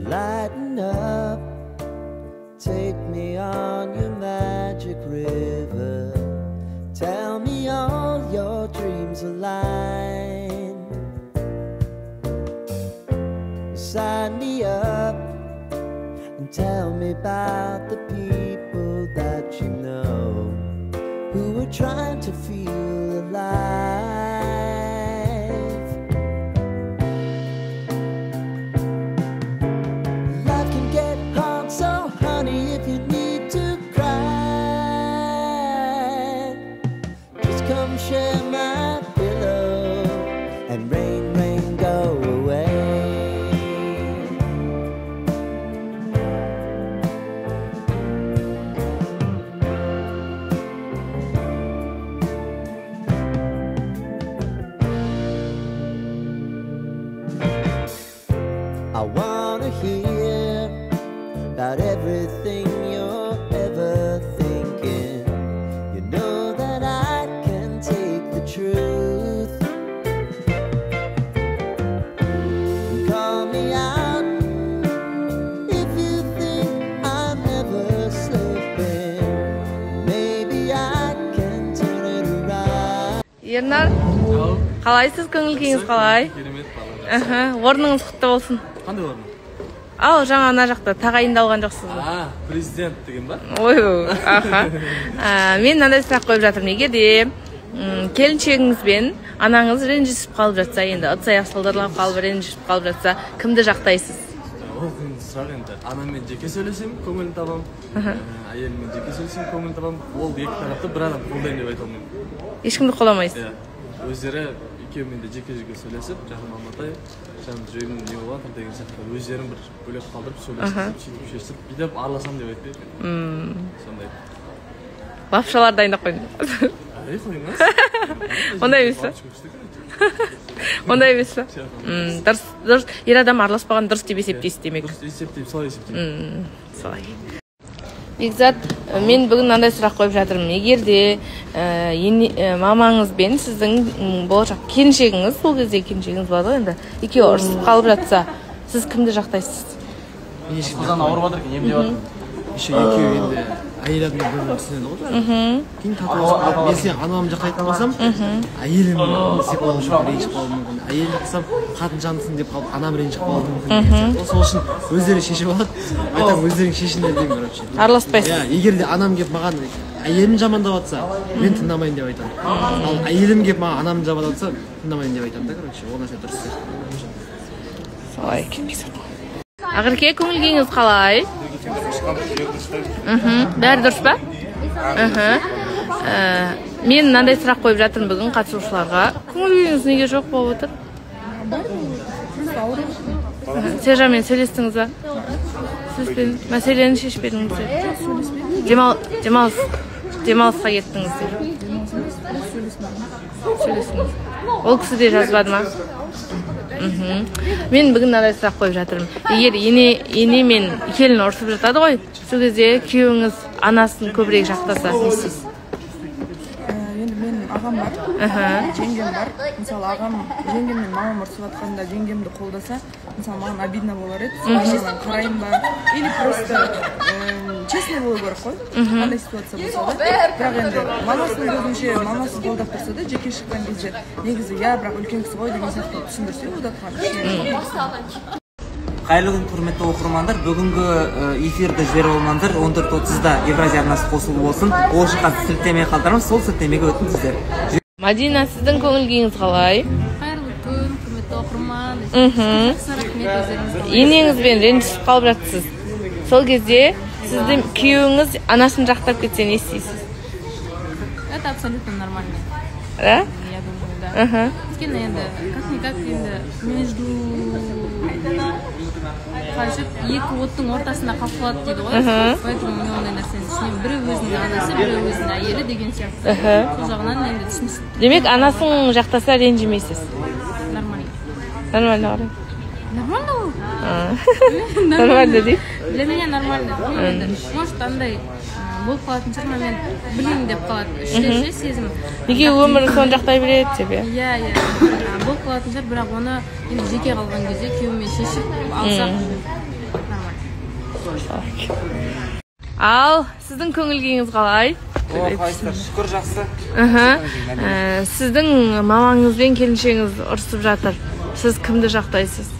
Lighten up, take me on your magic river. Tell me all your dreams align. Sign me up and tell me about the people that you know who are trying to feel alive. Life can get hard, so honey, if you need to cry, just come share my pillow and rain, rain, go away. I wanna hear about everything you're ever thinking. You know that I can take the truth. And call me out if you think I'm ever slipping. Maybe I can turn it around. Ернар, қалайсыз, көңіл күйіңіз қалай? Керемет, барлығы жақсы. Орныңыз құтты болсын. Қандай орын? Ал, жаңа ана жақта тағайындалған жоқсыз ба? А, президент деген ба? Ой, аха. Мен мынандай сұрақ қойып жатырмын. Егер де келіншегіңіз бен анаңыз ренжісіп қалып жатса, енді ыдыс аяқ сылдырлап қалып ренжісіп қалып жатса, кімді жақтайсыз? Ол қиын сұрақ енді. Анаммен жеке сөйлесем, көңілін табам. Әйеліммен жеке сөйлесем, көңілін табам. Ол екі тарапты бір адам қолдаймын деп айта алмаймын. Ешкімді қолдамайсыз? Иә. Өздері екеуімен де жеке-жеке сөйлесіп, жаным Алматай, жаным жүрегім не болып жатыр деген сияқты өздерін бір бөлек қалдырып сөйлесіп, сөйтіп шешіп, бүйтіп араласамын деп айтпаймын. Сондай. Лапшалар дайындап қойдым. Әй, қойыңыз. Ондай емес пе? Ондай емес пе? Дұрыс, дұрыс. Ер адам араласпаған дұрыс деп есептейсіз демек. Дұрыс есептеймін, солай есептеймін. Солай. Бекзат, мен бүгін мынандай сұрақ қойып жатырмын. Егер де мамаңыз бен сіздің болашақ келіншегіңіз, сол кезде келіншегіңіз болады ғой енді, екеуі ұрысып қалып жатса, сіз кімді жақтайсыз? Асқазан ауырып жатыр екен, емдеп жатыр. Еще екеуі енді әйел адаммен бір-бірін түсінеді ғой. Кейін татуласып қалып, мен сен анамды жақтайтын болсам, әйелім не істеп қалуы мүмкін, ренжіп қалуы мүмкін. Әйелім жақтасам, қатын жандысың деп қалып, анам ренжіп қалуы мүмкін деген сияқты. Сол үшін өздері шешіп алады. Айтамын, өздерің шешіңдер деймін, короче. Араласпайсыз. Иә, егер де анам келіп маған әйелім жамандап жатса, мен тыңдамаймын деп айтамын. Ал әйелім келіп маған анамды жамандап жатса, тыңдамаймын деп айтамын да, короче. Ол нәрсе дұрыс сияқты. Солай екен, Бекзат. Ақерке, көңіл күйіңіз қалай? Бәрі дұрыс па? Мен мынандай сұрақ қойып жатырмын бүгін қатысушыларға. Көңіл күйіңіз неге жоқ болып отыр? Сержанмен сөйлестіңіз ба? Сөйлеспедіңіз. Мәселені шешпедіңіздер. Демалысқа кеттіңіздер. Сөйлестіңіз. Ол кісі де жазбады ма? Мен бүгін мынандай сұрақ қойып жатырмын. Егер ене мен келін ұрысып жатады ғой, сол кезде күйеуіңіз анасын көбірек жақтаса, не істейсіз? Енді менің ағам бар, жеңгем бар. Мысалы, ағам жеңгем мен мамам ұрысып жатқанда жеңгемді қолдаса, мысалы, маған обидно болар еді. Сол жағынан қараймын ба? Или просто честно болу керек қой, қандай ситуация болса да. Бірақ енді мамасының көзінше мамасы қолдап тұрса да, жеке шыққан кезде негізі иә, бірақ үлкен кісі ғой деген сияқты түсіндірсе, ол да кішкене. Қайырлы күн, құрметті оқырмандар. Бүгінгі эфирді жіберіп алмаңыздар. 14:30-да Евразия арнасы қосулы болсын. Ол жаққа сілтеме қалдырамыз, сол сілтемеге өтіңіздер. Мадина, сіздің көңіл күйіңіз қалай? Қайырлы күн, құрметті оқырман. Жақсы, рахмет өздеріңізге. Енеңізбен ренжісіп қалып жатсыз. Сол кезде сіздің күйеуіңіз анасын жақтап кетсе не істейсіз? Это абсолютно нормально. Да? Я думаю, да. Өйткені енді, как-никак енді между қалайша екі оттың ортасында қалып қалады дейді ғой. Поэтому мен ондай нәрсені түсінемін. Бірі өзінің анасы, бірі өзінің әйелі деген сияқты. Сол жағынан енді түсіністік. Демек, анасын жақтаса ренжімейсіз? Нормально. Нормально қарай. Нормально ол. Нормально дейді? Для меня нормально. Может, андай болып қалатын шығар момент, білейін деп қалады. Іште сезім. Неге өмір соны жақтай береді деп, иә? Иә, иә. Болып қалатын шығар, бірақ оны енді жеке қалған кезде күйеуіммен шешіп алсақ Ал сіздің көңіл күйіңіз қалай? О, қалайсыздар? Шүкір, жақсы. Сіздің мамаңыз бен келіншегіңіз ұрысып жатыр. Сіз кімді жақтайсыз?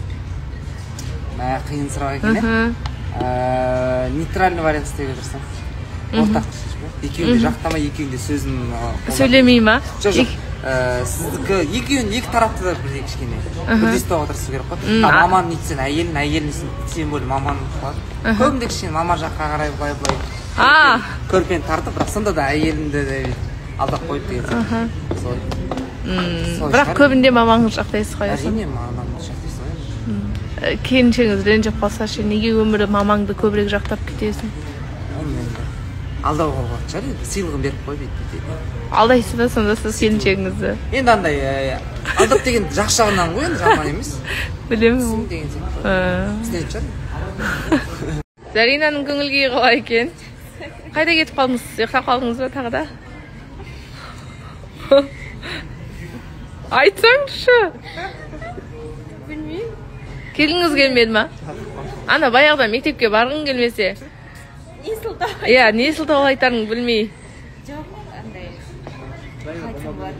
Мә, қиын сұрақ екен, ә? Нейтральный вариант істеуге тырысамын. Ортақ. Екеуін де жақтамай, екеуін де сөзін сөйлемей ма? Жоқ, жоқ. Сіздікі екеуін екі тарапты да бірдей кішкене бірдей ұстауға тырысу керек қой. Маман нетсең әйелін, әйелін тем более маман қылады. Көбінде кішкене мама жаққа қарай былай былай көрпені тартып, бірақ сонда да әйелімді де алдап қойып деген сияқты. Солай. Бірақ көбінде мамаңыз жақтайсыз ғой. Әрине, мамамды жақтайсыз ғой. Келіншегіңіз ренжіп қалса ше, неге өмірі мамаңды көбірек жақтап кетесің? Алдауға болатын шығар енді, сыйлығын беріп қойып бүйтіп. Алдайсыз ба сонда сіз келіншегіңізді? Енді андай алдап деген жақсы жағынан ғой, енді жаман емес. Білемін. Деген сияқты. Түсінетін шығар. Заринаның көңіл күйі қалай екен? Қайда кетіп қалдыңыз? Ұйықтап қалдыңыз ба тағы да? Айтсаңызшы. Білмеймін. Келгіңіз келмеді ма? Ана баяғыда мектепке барғың келмесе. Не сылтау? Иә, не сылтау айтарың білмей. Жоқ, андай қалай айтсам болады.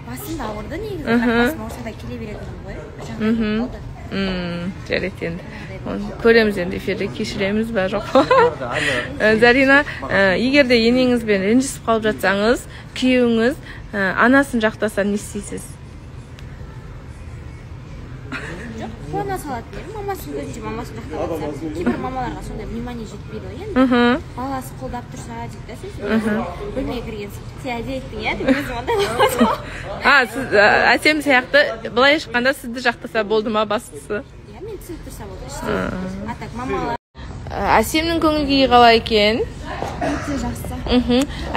Басым да ауырды негізі, бірақ басым ауырса да келе беретінмін ғой. Жағдай болды. Жарайды енді. Көреміз енді эфирде, кешіреміз ба, жоқ па? Зарина, егер де енеңізбен ренжісіп қалып жатсаңыз, күйеуіңіз анасын жақтаса не істейсіз? Жоқ, қуана салады деймін. Мамасын көзінше мамасын жақтап жатса, кейбір мамаларға сондай внимание жетпейді ғой енді. Баласы қолдап тұрса дейді да, сіз бөлмеге кірген сен әдейі айттың иә деп өзім андай. Сіз Әсем сияқты былай шыққанда сізді жақтаса болды ма бастысы? Иә, мен түсініп тұрса болды іштей. А так мамалар. Әсемнің көңіл күйі қалай екен? Өте жақсы.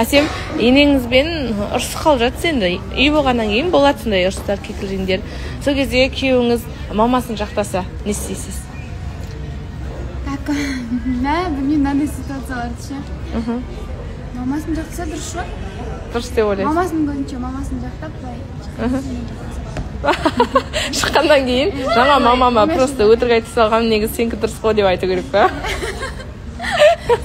Әсем, енеңізбен ұрысып қалып жатсыз енді. Үй болғаннан кейін болады сондай ұрыстар, кикілжіңдер. Сол кезде күйеуіңіз мамасын жақтаса не істейсіз? Так, мә, білмеймін мынандай ситуацияларды ше. Мамасын жақтаса дұрыс шығар. Дұрыс деп ойлайсыз? Мамасының көзінше мамасын жақтап былай шыққаннан кейін жаңа мамама просто өтірік айта салғаным, негізі сенікі дұрыс қой деп айту керек па?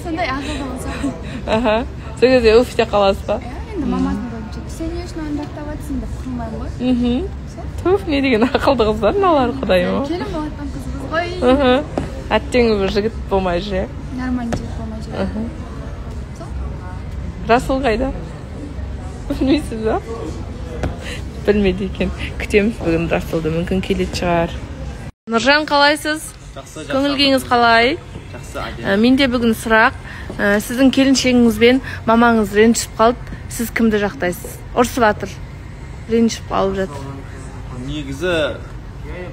Сондай ақылды болса. Сол кезде уф деп қаласыз ба? Иә, енді мамасының көзінше сен не үшін оны жақтап жатырсың деп қырылмаймын ғой. Туф, не деген ақылды қыздар мыналар, құдайым ау. Келін болатын қызбыз ғой. Әттең бір жігіт болмай жүр, иә? Нормальный жігіт болмай жүр. Расул қайда? Білмейсіз ба? Білмейді екен. Күтеміз бүгін Расулды, мүмкін келетін шығар. Нұржан, қалайсыз? Жақсы, жақсы. Көңіл күйіңіз қалай? Жақсы, әдемі. Менде бүгін сұрақ. Сіздің келіншегіңізбен мамаңыз ренжісіп қалды. Сіз кімді жақтайсыз? Ұрысып жатыр. Ренжісіп қалып жатыр. Негізі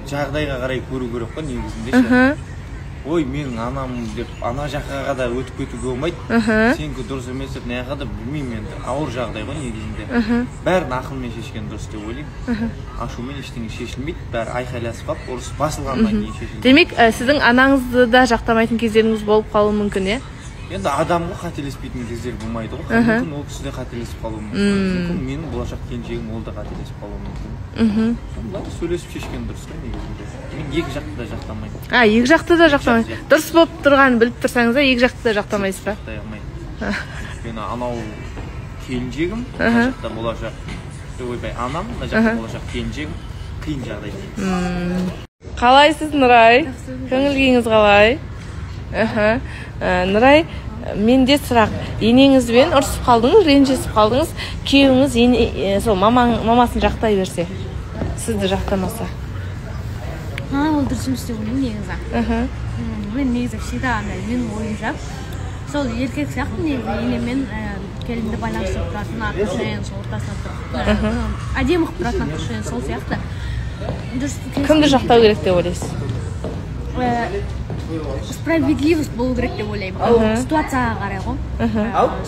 жағдайға қарай көру керек қой негізінде ше. Ой, менің анам деп ана жаққа да өтіп кетуге болмайды. Сенікі дұрыс емес деп мына жаққа да білмеймін енді. Ауыр жағдай ғой негізінде. Бәрін ақылмен шешкен дұрыс деп ойлаймын. Ашумен ештеңе шешілмейді. Бәрі айқайласып қалып, ұрыс басылғаннан кейін шешіледі. Демек, сіздің анаңызды да жақтамайтын кездеріңіз болып қалуы мүмкін, иә? Енді адамға қателеспейтін кездер болмайды ғой. Мүмкін ол кісі де қателесіп қалуы мүмкін. Мүмкін менің болашақ келіншегім ол да қателесіп қалуы мүмкін. Сонда сөйлесіп шешкен дұрыс қой негізінде. Мен екі жақты да жақтамаймын. Екі жақты да жақтамайсыз. Дұрыс болып тұрғанын біліп тұрсаңыз да, екі жақты да жақтамайсыз ба? Жақтай алмаймын. Өйткені анау келіншегім, мына жақта болашақ, ойбай, анам, мына жақта болашақ келіншегім, қиын жағдай. Қалайсыз, Нұрай? Көңіл күйіңіз қалай? Нұрай, менде сұрақ. Енеңізбен ұрысып қалдыңыз, ренжісіп қалдыңыз, күйеуіңіз сол мамасын жақтай берсе, сізді жақтамаса. Ол дұрыс емес деп ойлаймын негізі. Мен негізі всегда андай менің ойымша сол еркек сияқты негізі енемен келінді байланыстырып тұратын отношения, сол ортасында тұрып әдемі қылып тұратын отношения сол сияқты. Кімді жақтау керек деп ойлайсыз? Справедливость болу керек деп ойлаймын. Ситуацияға қарай ғой.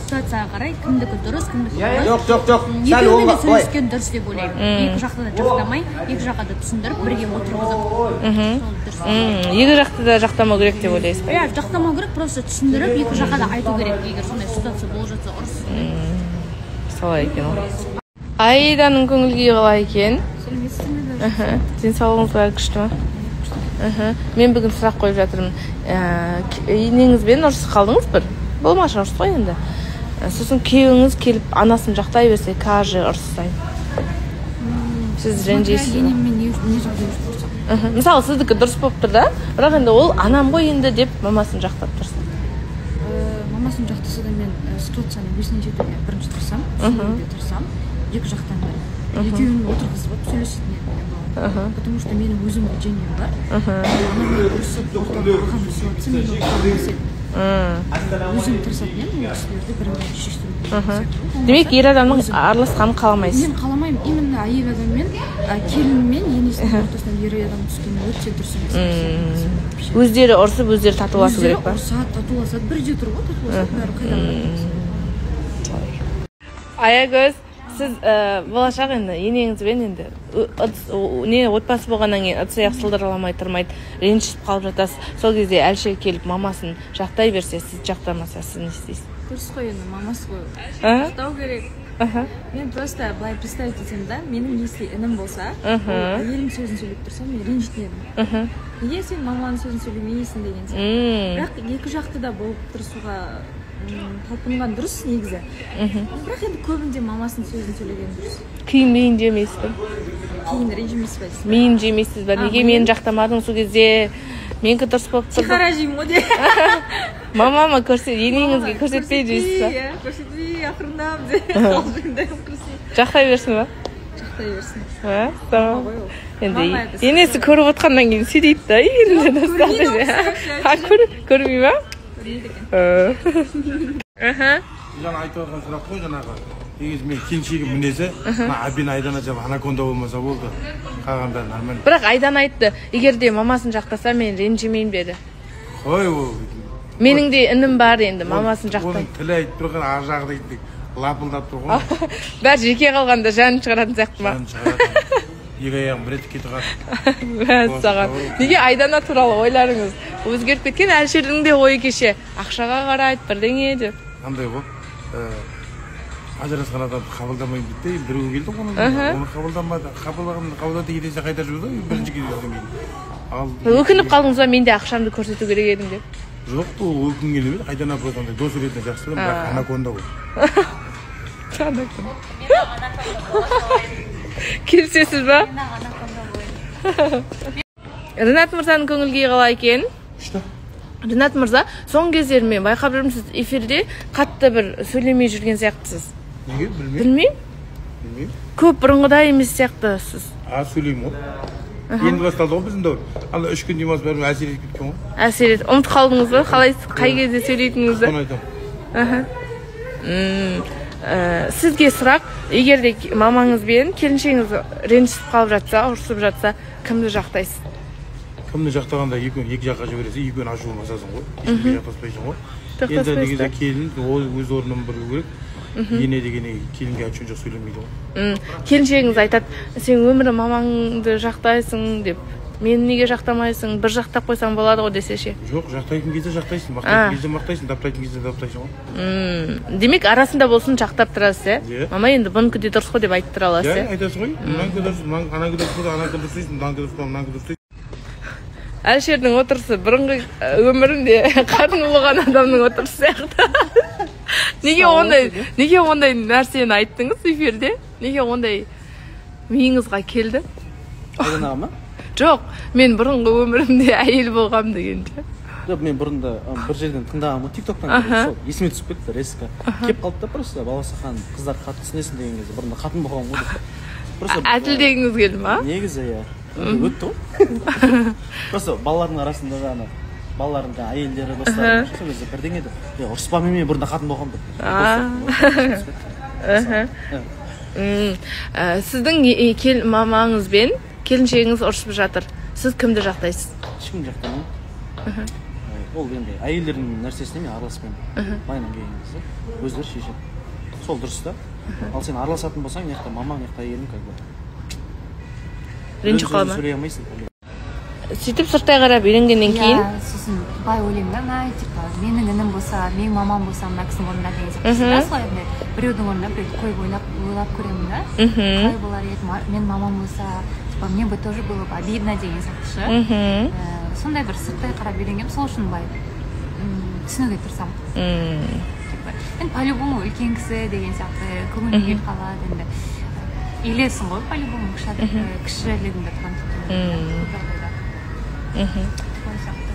Ситуацияға қарай кімдікі дұрыс, кімдікі бұрыс. Жоқ, жоқ, жоқ. Екеуіне де сөйлескен дұрыс деп ойлаймын. Екі жақты да жақтамай, екі жаққа да түсіндіріп, бірге отырғызып. Сол дұрыс. Екі жақты да жақтамау керек деп ойлайсыз ба? Иә, жақтамау керек, просто түсіндіріп, екі жаққа да айту керек. Егер сондай ситуация болып жатса, ұрыс. Солай екен ғой. Аиданың көңіл күйі қалай екен? Денсаулығыңыз бәрі күшті ма? Күшті. Мен бүгін сұрақ қойып жатырмын. Енеңізбен ұрысып қалдыңыз бір. Болмашы ұрыс қой енді. Сосын күйеуіңіз келіп анасын жақтай берсе, кажы ұрыссай. Сіз ренжисіз. Енеммен не жағдай ұрысып? Мысалы, сіздікі дұрыс болып тұр да, бірақ енді ол анам ғой енді деп мамасын жақтап тұрса. Мамасын жақтаса да мен ситуацияны өзіне жетуге бірінші тырысамын, түсінуге тырысамын, екі жақтан да. Екеуін отырғызып алып сөйлесетін едім мен балам. Потому что менің өзімнің жеңгем бар. Анаммен ұрысып, ортада ағам ұрысып жатса, мен оны қаламас едім. Өзім тырысатын едім ол кісілерді бір-бірін шештіруге. Демек, ер адамның араласқанын қаламайсыз? Мен қаламаймын. Именно әйел адаммен, келінмен енесінің ортасына ер адам түскені өте дұрыс емес. Өздері ұрысып, өздері татуласу керек па? Өздері ұрысады, татуласады. Бірде тұр ғой, татуласады, бәрі қайда барады. Аягөз, сіз болашақ енді енеңізбен енді не отбасы болғаннан кейін ыдыс аяқ сылдырламай тұрмайды, ренжісіп қалып жатасыз. Сол кезде Әлішер келіп мамасын жақтай берсе, сіз жақтамаса, сіз не істейсіз? Дұрыс қой енді, мамасы ғой. Жақтау керек. Мен просто былай представить етемін да, менің если інім болса, ол әйелім сөзін сөйлеп тұрса, мен ренжитін едім. Неге сен маманың сөзін сөйлемейсің деген сияқты. Бірақ екі жақты да болып тырысуға талпынған дұрыс негізі. Бірақ енді көбінде мамасының сөзін сөйлеген дұрыс. Кейін миын жемейсіз бе? Кейін ренжімейсіз бе? Миын жемейсіз бе? Неге мені жақтамадың сол кезде? Менікі дұрыс болып тұрды. Тихара жеймін ғой де. Мамама көрсет, енеңізге көрсетпей жейсіз бе? Иә, көрсетпей, ақырындап де. Қалжыңдаймын құрсын. Жақтай берсін ба? Жақтай берсін. Енді енесі көріп отқаннан кейін сөйлейді да, көрмей ма? Жаңа айтып жатқан сұрақ қой жаңағы. Негізі мен келіншегім мінезі, мына Әбен Айдана жап анаконда болмаса болды. Қалған бәрі нормально. Бірақ Айдана айтты, егер де мамасын жақтаса мен ренжімеймін деді. Қой ол. Менің де інім бар енді, мамасын жақтай. Оның тілі айтып тұрған ар жағы дейтін лапылдап тұр ғой. Бәрі жеке қалғанда жанын шығаратын сияқты ма? Жанын шығаратын. Екі аяғым бір етікке тығады. Мәссаған. Неге Айдана туралы ойларыңыз өзгеріп кеткен? Әлішердің де ойы кеше ақшаға қарайды, бірдеңе деп. Андай ғой, ажырасқан адамды қабылдамаймын дейді де, біреу келді ғой, оны қабылдамады. Қабылдағанды қабылдады, енесі қайта жүрді ғой, бірінші кездесуден кейін. Ал өкініп қалдыңыз ба, мен де ақшамды көрсету керек едім деп? Жоқ, ол өкінген емес. Айдана просто андай дос ретінде жақсы білемін, бірақ анаконда ғой. Анаконда. Келісесіз ба? Ринат мырзаның көңіл күйі қалай екен? Күшті. Ринат мырза, соңғы кездері мен байқап жүрмін, сіз эфирде қатты бір сөйлемей жүрген сияқтысыз. Неге? Білмеймін. Білмеймін. Білмеймін. Көп бұрынғыдай емес сияқтысыз. А, сөйлеймін ғой. Енді басталды ғой біздің дәуір. Ана 3 күн демалыс бәрібір әсер етіп кеткен ғой. Әсер етіп. Ұмытып қалдыңыз ба? Қалай, қай кезде сөйлейтініңізді? Соны айтамын. Сізге сұрақ, егер де мамаңыз бен келіншегіңіз ренжісіп қалып жатса, ұрысып жатса, кімді жақтайсыз? Кімді жақтағанда екеуін екі жаққа жібересің, екеуін ашуын басасың ғой, ешкімге жақтаспайсың ғой. Енді негізі келін ол өз орнын білу керек. Ене деген келінге айтқан жоқ сөйлемейді ғой. Келіншегіңіз айтады, сен өмірі мамаңды жақтайсың деп, мені неге жақтамайсың, бір жақтап қойсаң болады ғой десе ше? Жоқ, жақтайтын кезде жақтайсың, мақтайтын кезде мақтайсың, даптайтын кезде даптайсың ғой. Демек, арасында болсын жақтап тұрасыз, иә? Мама енді бұнікі де дұрыс қой деп айтып тұра аласыз, иә? Иә, айтасың ғой. Мынанікі дұрыс, ананікі дұрыс болса, ананікі дұрыс дейсің, мынанікі дұрыс болса, мынанікі дұрыс дейсің. Әлішердің отырысы бұрынғы өмірінде қатын болған адамның отырысы сияқты. Неге ондай нәрсені айттыңыз эфирде? Неге ондай миыңызға келді? Айданаға ма? Жоқ, мен бұрынғы өмірімде әйел болғам дегенше. Жоқ, мен бұрында бір жерден тыңдағанмын ғой, TikTok'тан сол есіме түсіп кетті, резко. Кеп қалды да просто Балауса ханым, қыздар қатты түсінесің деген кезде бұрында қатын болғанмын ғой деп. Просто әділдегіңіз келді ма? Негізі иә. Өтті ғой. Просто балалардың арасында да ана балалардың да әйелдері, достары сол кезде бірдеңе деп. Е, ұрыспа мен бұрында қатын болғанмын деп. Сіздің мамаңыз бен келіншегіңіз ұрысып жатыр. Сіз кімді жақтайсыз? Ешкімді жақтамаймын. Ол енді әйелдердің нәрсесіне мен араласпаймын. Майынан келген кезде өздері шешеді. Сол дұрыс та. Ал сен араласатын болсаң, мына жақта мамаң, мына жақта әйелің как бы. Ренжіп қалма. Сөйлей алмайсың. Сөйтіп сырттай қарап үйренгеннен кейін сосын былай ойлаймын да, мә, типа менің інім болса, менің мамам болса мына кісінің орнында деген сияқты. Солай енді біреудің орнына біреуді қойып ойлап көремін да. Қалай болар еді, менің мамам болса, Типа мне бы тоже было бы обидно деген сияқты ше. Сондай бір сырттай қарап үйренгенмін, сол үшін былай түсінуге тырысамын. Типа енді по любому үлкен кісі деген сияқты көңіліңе келіп қалады, енді илесің ғой по любому кішілігіңде тұрған көп жағдайда. Солай сияқты.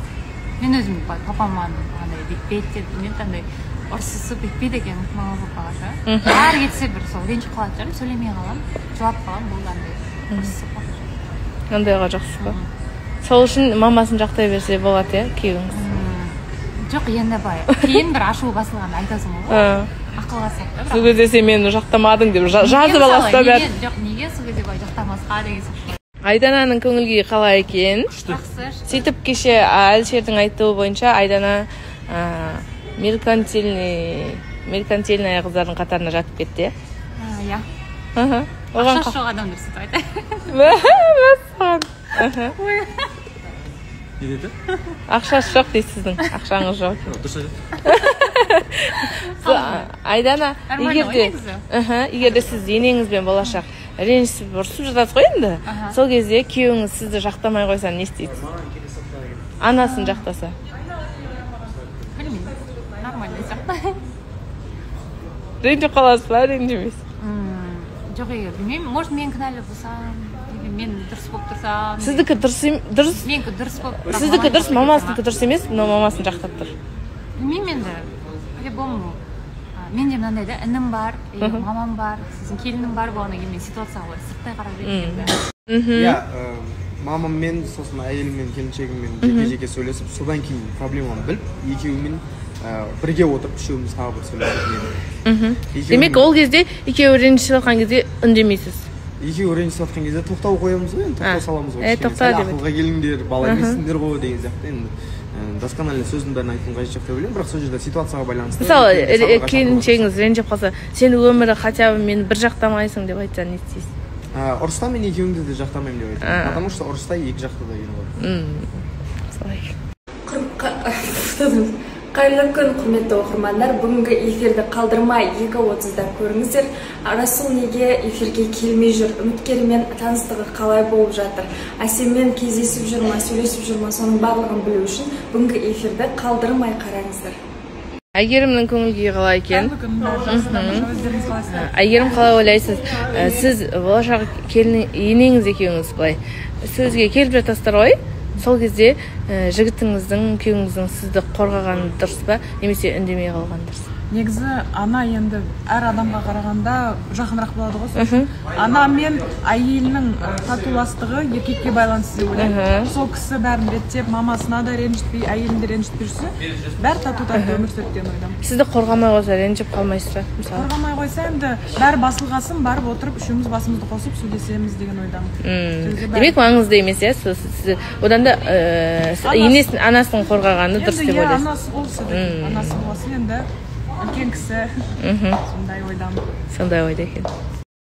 Мен өзім былай папама андай бүйтпейді деп мен андай ұрсысып бүйтпейді екенмін мама папаға ше. Әрі кетсе бір сол ренжіп қалатын шығармын, сөйлемей қаламын, жылап қаламын, болды, андай ұрсысып. Ондайға жоқсыз ба? Сол үшін мамасын жақтай берсе болады, иә, күйеуіңіз? Жоқ, енді былай кейін бір ашуы басылғанда айтасың ғой, ақылға салып та. Сол кезде сен мені жақтамадың деп жазып аласыз да бәрін. Жоқ, неге сол кезде былай жақтамасқа деген сияқты. Айдананың көңіл күйі қалай екен? Жақсы. Сөйтіп кеше Әлішердің айтуы бойынша Айдана меркантильный қыздардың қатарына жатып кетті, иә? Иә. Оған Ақшасы жоқ адамдар сөйтіп айтады. Мәссаған. Не деді? Ақшасы жоқ дейді, сіздің ақшаңыз жоқ. Дұрыс айтады. Айдана, Нормально ғой негізі. Егер де сіз енеңізбен болашақ ренжісіп, ұрысып жатасыз ғой енді. Сол кезде күйеуіңіз сізді жақтамай қойса, не істейсіз? Анасын жақтаса. Білмеймін, нормально сияқты. Ренжіп қаласыз ба, ренжімейсіз? Жоқ, егер білмеймін, может, мен кінәлі болсам, или мен дұрыс болып тұрсам. Сіздікі дұрыс, дұрыс. Менікі дұрыс болып, бірақ Сіздікі мамам дұрыс, мамасынікі дұрыс емес, но мамасын жақтап тұр. Білмеймін енді, по-любому менде мынандай да, інім бар, и мамам бар, сосын келінім бар болғаннан кейін мен ситуацияға былай сырттай қарап үйренгенмін да. Иә, мамаммен, сосын әйеліммен, келіншегіммен жеке жеке сөйлесіп, содан кейін проблеманы біліп, екеуімен бірге отырып, үшеуміз тағы бір сөйлесетін едік. Демек, ол кезде екеуі ренжісіп жатқан кезде үндемейсіз? Екеуі ренжісіп жатқан кезде тоқтау қоямыз ғой енді, тоқтау саламыз ғой. Кішкене Тоқта сәл деп. Ақылға келіңдер, бала емессіңдер ғой деген сияқты. Енді досконально сөздің бәрін айтудың қажеті жоқ деп ойлаймын, бірақ сол жерде ситуацияға байланысты Мысалы, екеуін де сабырға шақыру. келіншегіңіз ренжіп қалса, сен өмірі хотя бы мені бір жақтамайсың деп айтса, не істейсіз? Ұрыста мен екеуіңді де жақтамаймын деп айтамын, потому что ұрыста екі жақты да виноват. Солай. Қайырлы күн, құрметті оқырмандар. Бүгінгі эфирді қалдырмай 2:30-да көріңіздер. Расул неге эфирге келмей жүр? Үміткерімен таныстығы қалай болып жатыр? Әсеммен кездесіп жүр ма, сөйлесіп жүр ма? Соның барлығын білу үшін бүгінгі эфирді қалдырмай қараңыздар. Әйгерімнің көңіл күйі қалай екен? Қайырлы күн, бәрі жақсы, тамаша, өздеріңіз қалайсыздар? Әйгерім, қалай ойлайсыз? Сіз болашақ келін енеңіз екеуіңіз былай сөзге келіп жатасыздар ғой, сол кезде жігітіңіздің, күйеуіңіздің сізді қорғағаны дұрыс па, немесе үндемей қалғаны дұрыс? Негізі ана енді әр адамға қарағанда жақынырақ болады ғой, сол үшін ана мен әйелінің татуластығы еркекке байланысты деп ойлаймын. Сол кісі бәрін реттеп, мамасына да ренжітпей, әйелін де ренжітпей жүрсе, бәрі тату тәтті өмір сүреді деген ойдамын. Сізді қорғамай қойса, ренжіп қалмайсыз ба, мысалы? Қорғамай қойса, енді бәрі басылғасын барып отырып, үшеуміз басымызды қосып сөйлесеміз деген ойдамын. Сол кезде бәрі- Демек, маңызды емес, иә, сол одан да енесін, анасын қорғағаны дұрыс Енді деп иә, ойлайсыз? Анасы ғой все-таки. Анасы болғасын енді үлкен кісі, сондай ойдамын. Сондай ойда екен.